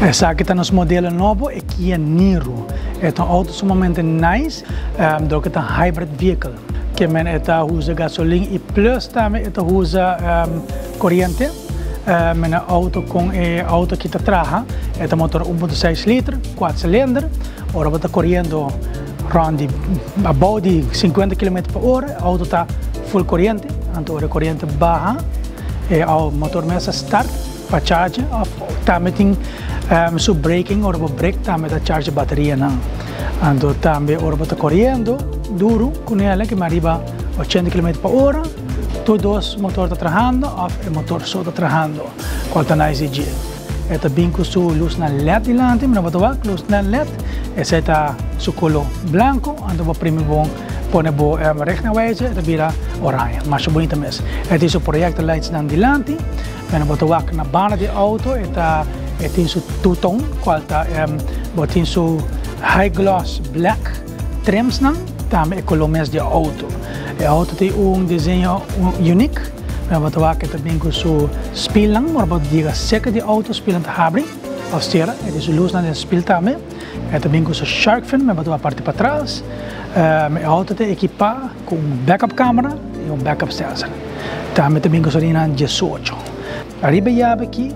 Esaki ta nos modelo nobo, e Kia Niro. E ta un auto sumamente nice, door cu ta hybrid vehicle. Ke men e ta usa gasolin y plus tambe e ta usa coriente. Men e auto con e auto aki ta traha, e ta motor 1.6 liter, 4 cilinder. Ora bo ta coriendo rond di abou di 50 kilometer pa ora, e auto ta full coriente. Anto ora e coriente baha, e motor mes ta start pa charge of tambe tin su braking, ora bo brake tambe ta charge baterianan. Anto tambe ora bo ta coriendo duro cu nele ke ariba 80 kilometer pa ora, tur dos motor ta trahando of e motor so ta trahando, cual ta nice di dje. E ta bin cu su luznan led dilanti, mira bo ta wak luznan led, esey ta su color blanco, anto bo primi bo pone bo richtingwijzer, e ta bira oranje, masha bunita mes. E tin su projector lightsnan dilanti. Mena bo ta wak na banda di auto e ta e tin su two tone cual ta bo tin su high gloss black trimsnan tambe e color mes di auto. E auto tin un diseño unique mena bo ta wak e ta bin cu su spielnan ora bo yega cerca di auto spielnan ta habri of cera e tin su luznan den spiel tambe. E ta bin cu su shark fin mena bo ta wak parti patras. E auto ta ekipa cu un backup camera y un backup sensor. Tambe ta bin cu sorinan 18. Ariba e yabi aki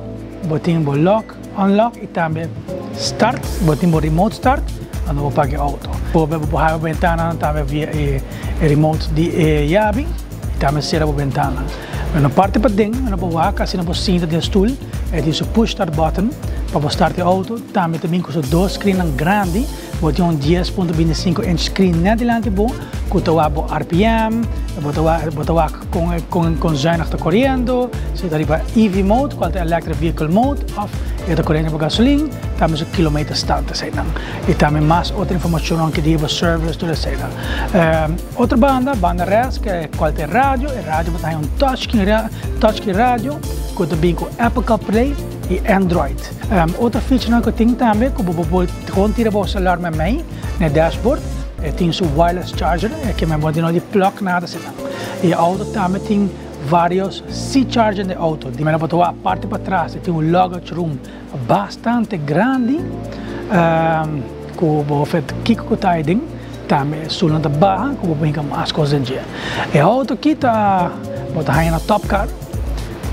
bo tin bo lock, unlock y tambe start. Bo tin bo remote start cuando bo paga e auto. Bo por habi bo bentananan tambe via e remote di e yabi y tambe cera bo bentana. Na parti paden no por wak asina bo sinta den stoel e tin su push start button pa bo start e auto. Tambe ta bin cu su dos screennan grandi. Bo tin un 10.25 inch screen net dilanti bo cu ta wak bo RPM, bo ta wak, bo ta wak con, con, con zuinig ta coriendo, si ta riba EV mode, cual ta electric vehicle mode, of e ta coriendo riba gasolin, tambe su kilometer stand eseinan. Y tambe mas otro informacionnan cu di bo service, tur eseinan. Otro banda, banda rechts, cual ta e radio, e radio bo ta haya un touchscreen, touchscreen radio cu ta bin cu Apple CarPlay y Android. Otro featurenan cu tin tambe cu bo por gewoon tira bo celular met mei na e dashboard. E tin su wireless charger, e ke men bo no di plug nada asina. E auto tambe tin varios C charger den e auto. Di manera bo ta wak parti patras e tin un luggage room bastante grandi cu bo vet kico cu ta aden. Tambe e stoelnan ta baha cu bo por hinca mas cos den dje. E auto aki ta bo ta haya na Top Car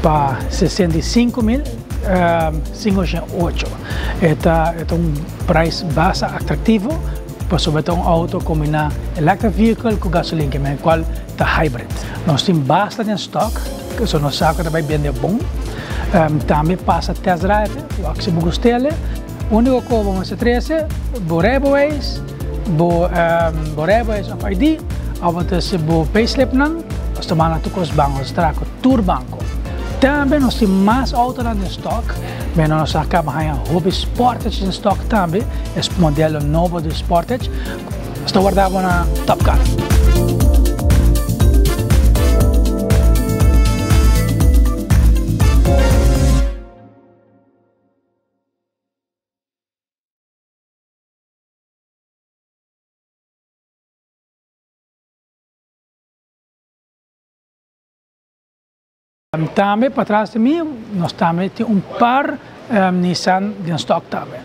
pa 65.508. E ta e ta un prijs basta atractivo pasobra e ta un auto combina electric vehicle cu gasolin ke men cual ta hybrid. Nos tin basta den stock so nos sa cu ta bay bende bon. Tambe pasa test drive wak si bo gust'ele. Unico cu bo mester trece bo rijbewijs, bo bo rijbewijs of ID of bo trece bo payslipnan, nos ta manda tur cos banco, nos ta traha cu tur banco. Tambe nos tin mas autonan den stock, pero nos a caba haya hopi Sportage den stock tambe, es modelo nobo di Sportage. Nos ta warda bo na Top Car. Tambe patras di mi nos tambe tin un par Nissan den stock tambe.